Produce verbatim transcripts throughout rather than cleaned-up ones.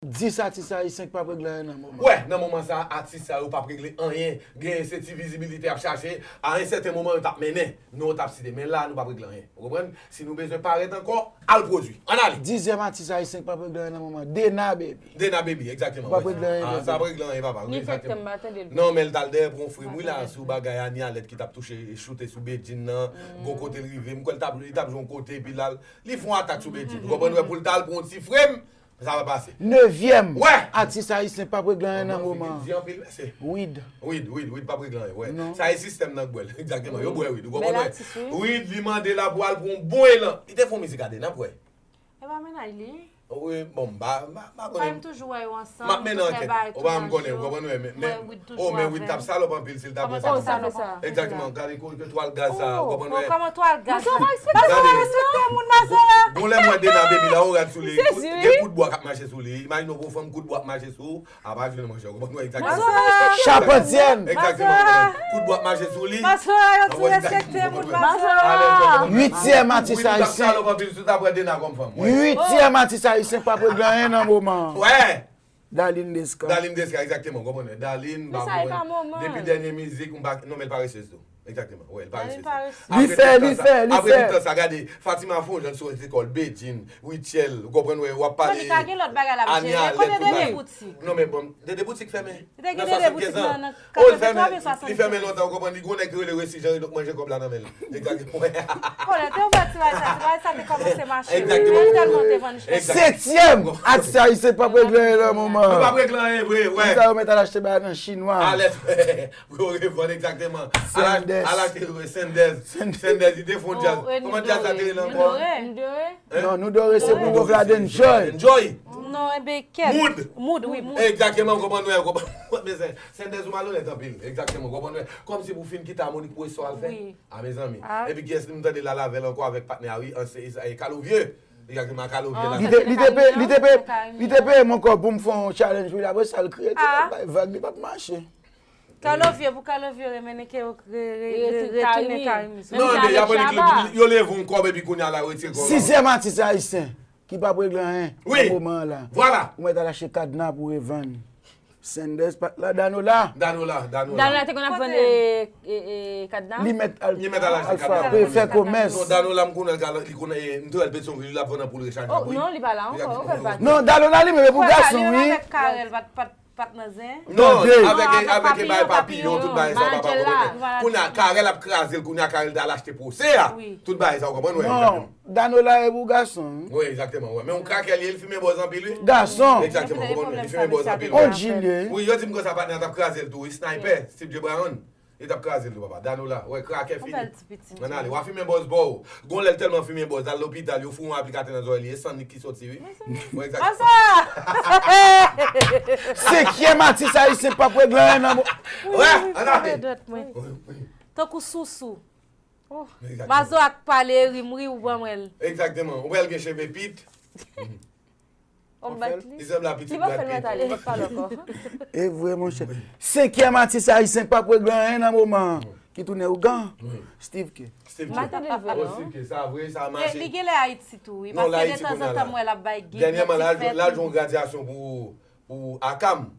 Dis atis ayisyen k p ap regle anyen nan moman. Wè, nan moman sa a, atis sa yo p ap regle anyen. Genyen se ti vizibilite y ap chache. A yon sèten moman, yo t ap mennen. Non, yo t ap site. Men la, nou p ap regle anyen. Ou konprann? Si nou bezwen parèt ankò, al pwodui. Ann ale. Dizyèm atis ayisyen k p ap regle anyen nan moman. Dena Baby. Dena Baby, egzakteman. P ap regle anyen, ah, sa p ap regle anyen, papa. Wi, egzakteman. Non, men l t al dèyè pou yon frem, wi, la, sou bagay Anie Alerte ki t ap touche, choute sou Bedjine nan. Gon kote l rive. M kwè l t ap, li t ap jwe yon kote, epi la, li fè yon atak sou Bedjine. Ou konprann, wè, pou l t al pran yon ti frem, sa pa pase. Nevyèm atis ayisyen p ap regle anyen nan moman. Di anpil, mèsi. Wid. Wid, Wid, Wid p ap regle anyen, wè. Sa e sistèm nan k bwè l. Egzakteman, yo bwè Wid. Ou konprann, wè? Wid, li mande la pou al pran yon bon elan. Li te fè yon mizik a Dena, wè. E pa mennaj li? Wi, bon, m pa, m pa, m pa konnen. M toujou wè yo ansanm, m ap mennen ankèt. Ou pa m konnen, ou konprann, wè, men, men, oh, men Wid t ap salòp anpil si l ta pran sa. Egzakteman, gade kou ke twal gaz sa, ou konprann, wè. Kòman twal gaz sa? Gade. Gon lè m wè Dena Baby la, yon rad sou li, gen kout bwa k ap mache sou li. Imajine w, yon fanm kout bwa ap mache sou ou, apa jwenn manchè, ou konprann, wè, egzakteman. Chapantyèn. Egzakteman, kout bwa ap mache sou li. Masora, yo tou respekte moun, Masora. Wityèm atis ayisyen. Wityèm atis ayisyen k p ap regle anyen nan moman an. Wè. Darline Desca. Darline Desca, egzakteman, ou konprann. Darline, depi dènye mizik, m pa, non, men l paresez tou. Egzakteman, wè, l paresez. Li fè, li fè, li fè. Apre tout tan sa, gade, Fatima fè yon jan sou lekòl, Bedjine, Rutshelle, ou konprann, wè, w ap pale. Bon, li ka gen lòt bagay l ap jere. Kote Dede Boutik? Non, men bon, Dede Boutik fèmen. Li te gen Dede Boutik nan, nan katrevenntwa oubyen swasannkenz. Li fèmen lontan, ou konprann, li gon nèg ki rele Resi Jan, li donk manje kòb la nan men l. Egzakteman. Konnen te ou fè ti bagay sa, ti bagay sa te kòmanse mache. Egzakteman. Li tèlman te vann chèch. Setyèm atis ayisyen k p ap regle anyen nan moman an. Nou p ap regle anyen vre, wè. Moun sa yo mèt al achte bagay nan chinwa. Alèz, pou yo revann, egzakteman. Al achte Sendèz. Sendèz, li te fè yon djaz. Kòman djaz la te rele ankò? Non, nou dore se pou Wovlad Enjoy. Enjoy. Non, enben kèt. Mood. Mood, wi, Mood. Egzakteman, ou konprann, wè, ou konprann. Sendèz, ou malonèt anpil. Egzakteman, ou konprann, wè. Kòmsi pou fin kite amoni pou eswa al fè. A, mezanmi. Epi kiyès nou tande l al avè l ankò avèk patnè a, wi, an se, e, Kalovye. Egzakteman, Kalovye la. Li te, li te peye, li te peye, li te peye mwen kòb pou m fè yon challenge, wi, apre sa l kriye, li t ap bay vag, li p ap mache. Kalovye, pou Kalovye remennen ke yo re, re, re, retounen Carimi. Non, men y ap annik yo leve yon kòb epi kounye a la yo retire kòb la. Sizyèm atis ayisyen ki p ap regle anyen nan moman an la. Vwala. Ou mèt al achte kadna pou revann. Sendèz pa t la, Danola. Danola, Danola. Danola te konn ap vann, e, e, e, kadna? Li mèt al, li mèt al achte kadna, frape, fè komès. Non, Danola, m konnen li konn, e, m te wè l Petyonvil, li ap vann anpoul rechajab, wi. Non, li pa la ankò, ou fè l pa. Non, Danola li menm e pou gason, wi. Avèk Carel, pa t, pa t, pa t nan zen. Non, avèk, avèk, e, bay Papiyon, tout bagay sa, papa, ou konprann. Kounye a, Carel ap kraze l, kounye a, Carel t al achte pwosè a. Tout bagay sa, ou konprann, wè. Danola e pou gason, wi. Wi, egzakteman, wi. Men yon krakè li ye, li fimen bòz anpil, wi. Gason. Egzakteman, ou konprann, wi. Li fimen bòz anpil, wi. On G, li ye. Wi, yo di m konsa, patnè an t ap kraze l tou, wi. Sniper, Steve J Brown, li t ap kraze l tou, papa. Danola, wè, krakè fini. Ann ale, w a fimen bòz pa w. Gon lè l tèlman fimen bòz, l al lopital, yo foure yon aplikatè nan zòrèy li, e san nik ki soti, wi. Wi, egzakteman. Senkyèm atis ayisyen k p ap regle anyen nan mo. Wè, ann ale. Tankou Sousou. Oh. Egzakteman. Mazo ak pale ri m ri ou pran mwen l. Egzakteman. Ou wè l gen cheve pit. On bat li. Li sanble a pitit Brad Pitt. Li pa fè l mèt ale, li pa l ankò. E vre, monchè. Senkyèm atis ayisyen k p ap regle anyen nan moman an, ki tounen ougan. Steve K. Steve K. M pa tande l vre, non. Oh, Steve K, sa vre, sa mache. Li gen lè Ayiti tou, wi. Non, l Ayiti kounye a la. Paske detanzantan m wè l ap bay gig. Dènyèman, l al jwe yon gradyasyon pou, pou Akam.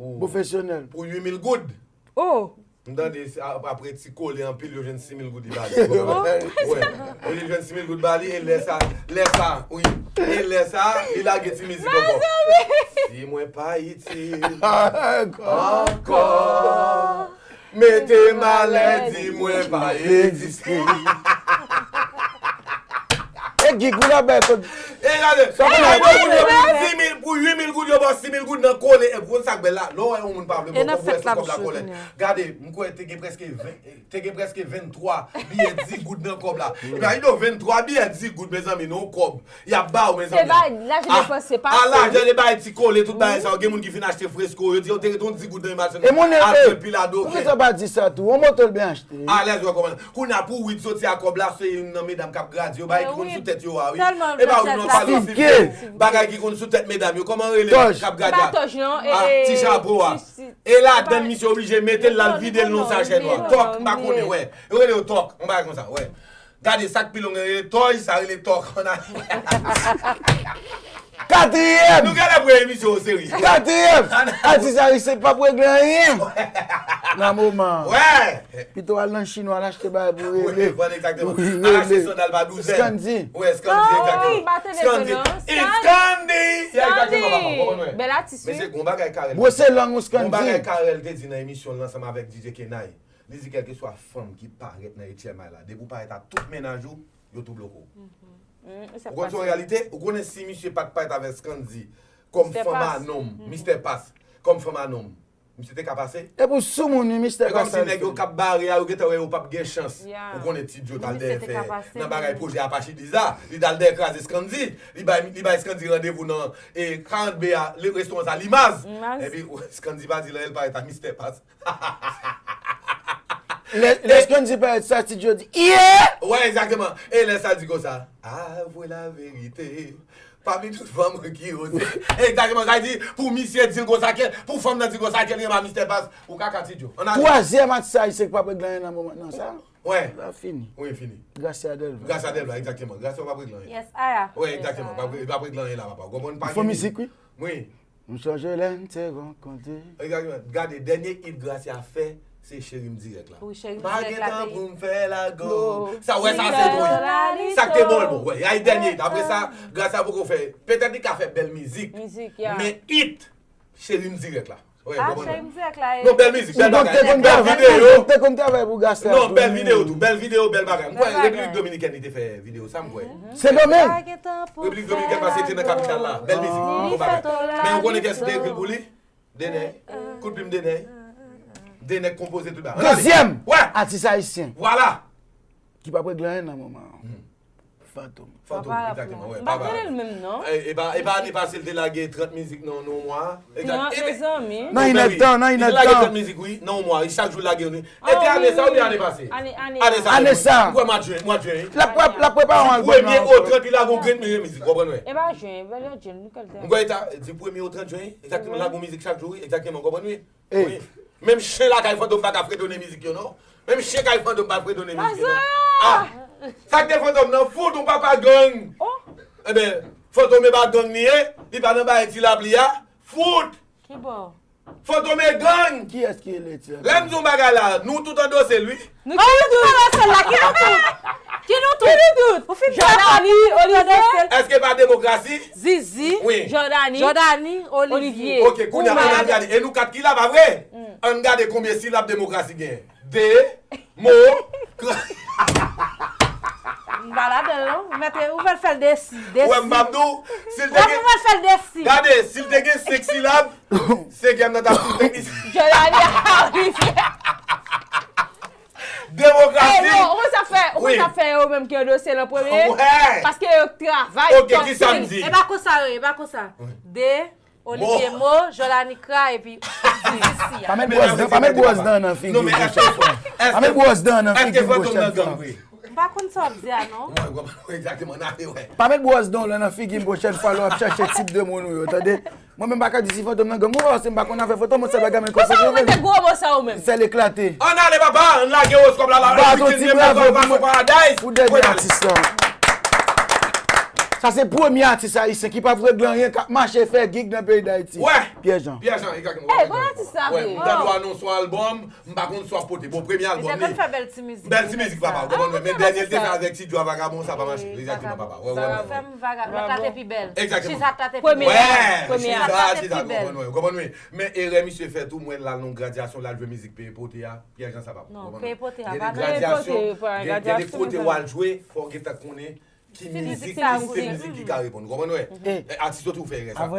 Pwofesyonèl. Pou uit mil goud. Oh! M tande se ap-, apre ti kole anpil, yo jwenn sis mil goud li ba li. Wè. Olye l jwenn sis mil goud ba li, e lè sa, lè sa, wi. E lè sa, li lage ti mizik ankò. Si mwen pa itil ankò, mete malè, di mwen pa egziste. E gig ou la bèl. E gade, sa pou la pou uit mil, pou uit mil goud, yo ba w sis mil goud nan kole. E pou sa k bèl la, lè w wè yon moun pa vle ba w kòb, ou wè se kòb la kole. Gade, m kwè te gen prèske ven, te gen prèske venntwa biyè dis goud nan kòb la. Epi a, vennntwa biyè dis goud, mezanmi, nan yon kòb. Y ap ba w, mezanmi. Se pa lajan depanse, pa a lajan de bay ti kole, tout bagay sa yo. Gen moun ki fin achte fresko, yo di yo te rete yon dis goud nan machin nan. E moun, al fè pil a doken. Poukisa w pa di sa tou? Yon moto l byen achte. Alèz, wè kòman. Kounye a pou Wid soti a kòb la, se youn nan medam k ap gradye yo, bagay ki konn sou tèt yo a, wi. E pa ou non, pa non, Steve K. Bagay ki konn sou tèt medam yo, kòman rele k ap gradye a? Ti chapo a. E ladann misye oblije mete l, l al vide l nan sachè nwa. Tòk, m pa konnen, wè. Yo rele yo tòk, yon bagay konsa, wè. Gade, sa k pi long, rele tòy, sa rele tòk. Katriyèm! Nou genlè pran emisyon an serye. Katriyèm! Atis ayisyen pa p regle anyen nan moman an. Wè! Pito al nan chinwa al achte bagay pou regle. Wi, egzakteman. Al achte sandal pa douzèn. Scandy. Wè, Scandy, egzakteman. Scandy. It's Scandy! Egzakteman, papa. Bèl atis, wi. Mesye, gon bagay Carel. Bwose lang ou, Scandy. Gon bagay Carel te di nan emisyon l ansanm avèk D J Kenay. Li di kèlkeswa fanm ki parèt nan H M I la, depi w parèt a tout mennaj ou, yo tou bloke w. Ou konn se yon reyalite? Ou konnen si misye pa t parèt avèk Scandy kòm fanm a nonm, Mister Pass, kòm fanm a nonm, misye te ka pase? Epi w soumoun wi, Mister Pass. Se kòmsi nèg yo k ap bare a, yo gentan wè yo p ap gen chans. Ou konnen Ti Djo t al dèyè fè nan bagay pwojè Apache Deza, li t al dèyè kraze Scandy, li bay, li bay Scandy randevou nan e karant B a, restoran sa Limaz. Epi Scandy pa di l anyen, l parèt a Mister Pass. Lè, lè Scandy parèt sa, Ti Djo di, yeah! Wè, egzakteman. E lè sa di konsa, avwe la verite. Pami tout fanm ki oze. Egzakteman, sa di, pou misye di l konsa ke, pou fanm nan di l konsa ke l renmen a Mister Pass, ou kaka Ti Djo. Twazyèm atis ayisyen ki p ap regle anyen nan moman nan sa. Wè. La fini. Wi, fini. Gracia Delva. Gracia Delva, egzakteman. Gracia p ap regle anyen. Yes, Aya. Wè, egzakteman. P ap regle anyen la, papa. Ou konprann? Fò mizik, wi. Wi. M sonje lè n te rankontre. Egzakteman. Gade, dènye hit Gracia fè, se Cheri m dirèk la. Wi, Cheri m dirèk la te. Pa gen tan pou m fè lago. Sa, wè, sa se bon hit. Sa k te bon, bon. Wè, ay dènye hit. Apre sa, Gracia poko fè. Petèt li ka fè bèl mizik. Mizik, ya. Men hit, Cheri m dirèk la. Wè, ah, Cheri m dirèk la. Non, bèl mizik, bèl bagay. Bèl videyo. Ou te konn travay pou Gracia. Non, bèl videyo tou. Bèl videyo, bèl bagay. M kwè Repiblik Dominikèn li te fè videyo sa, m kwè. Sendomeng. Repiblik Dominikèn pase te nan kapital la. Bèl mizik, bon bagay. Men ou konnen kiyès ki te ekri l pou li? Deney. Kout plim Deney. Deney k konpoze tout bagay. Dezyèm atis ayisyen. Vwala. Ki p ap regle anyen nan moman an. Fantom. Fantom, egzakteman, wè. M pa tande l menm, non. E pa, e pa ane pase l te lage trant mizik nan yon mwa. Non, mezanmi. Nan inèdtan, nan inèdtan. Li te lage trant mizik, wi, nan yon mwa. Chak jou l lage youn, wi. E te ane sa oubyen ane pase? Ane sa. Ane sa. M kwè mwa jen, mwa jen, wi. L ap, l ap prepare yon albòm nan ankò. Premye o trant, li lage yon grenn mizik, w konprann, wi. E pa jen, bèl yo jen, nou kal te. M kwè e ta, di premye o trant jen, wi. Egzakteman, lage yon mizik chak jou, wi. Egzakteman, w konprann, wi. Wi. Menm chen lakay Fantom pa ka fredone mizik yo, non. Menm chen kay Fantom pa fredone mizik yo, non. Ah! Sa k te Fantom nan? Fout, yon papa gang. Enben, Fantom e pa gang li ye. Li pa nan bagay Ti Lapli a. Fout! Ki bò? Fantom e gang. Kiyès ki rele Ti Lapli? Lè m di yon bagay la, nou tout andose l, wi. Nou tout andose l la, ki nou tout? Ki nou tout? Ki nou tout? Ou fin Jordany, Olivier. Èske pa Demokrasi? Zizi, Jordany, Jordany, Olivier. Ok, kounye a, ann al gade. E nou kat ki la, pa vre? Ann gade konbyen silab Demokrasi gen. De, mo, kra- M pa ladan l, non. Ou mèt, ou mèt fè l desi, desi. Ou wè m p ap di w, si l te gen, ou mèt fè l desi. Gade, si l te gen senk silab, senkyèm nan t ap sou teknisyen. Jordany, Olivier. Demokrasi. Ey, non, ou konn sa fè, ou konn sa fè yo menm ki yo dosye l an premye. Paske yo travay. Ok, ki sa m di? E pa konsa yo ye, e pa konsa. De, Olivier Mo, Jordany Kra, epi Zizi Sia. Pa met bwòs dan, pa met bwòs dan nan figi m pwochèn fwa. Pa met bwòs dan nan figi m pwochèn fwa. M pa konn sa w ap di a, non. Egzakteman, n ale wè. Pa met bwòs dan w lan nan figi m pwochèn fwa lè w ap chache tip de moun ou yo, tande? Mwen menm m pa ka di si Fantom nan gang. Mwen wè se m pa konn afè Fantom, mwen sèl bagay mwen konn se revèl. Sèl eklate. Ann ale, papa, ann lage owoskòp la, la. Ba yon ti bravo pou mwen. Pou dènye atis la. Sa se premye atis ayisyen ki p ap regle anyen, k ap mache fè gig nan peyi Dayiti. Wè. Pierre Jean. Pierre Jean, egzakteman. Ey, bon atis sa vre. Wè, m tande w anonse yon albòm, m pa konn sa w ap pote. Bon, premye albòm li. Li te konn fè bèl ti mizik. Bèl ti mizik, papa. Ou konprann mwen? Men dènye l te fè avèk Ti Djo a Vagabon, sa pa mache. Egzakteman, papa. Wè, wè, wè. Fè m Vagabon. Egzakteman. Chita t la te pi bèl. Egzakteman. Chita t la te pi bèl. Wè, chita, chita, ou konprann mwen? Ou konprann mwen? Men erè misye fè tou, m wè l al nan yon gradyasyon, l al jwe mizik Peye Pote a. Pierre Jean sa pa bon. Non, Peye Pote a pa bon. Gen de gradyasyon, gen de kote w al jwe, fò w gentan konnen ki mizik, ki stil mizik ki ka reponn. Ou konprann, wè? Atis yo tou fè erè sa.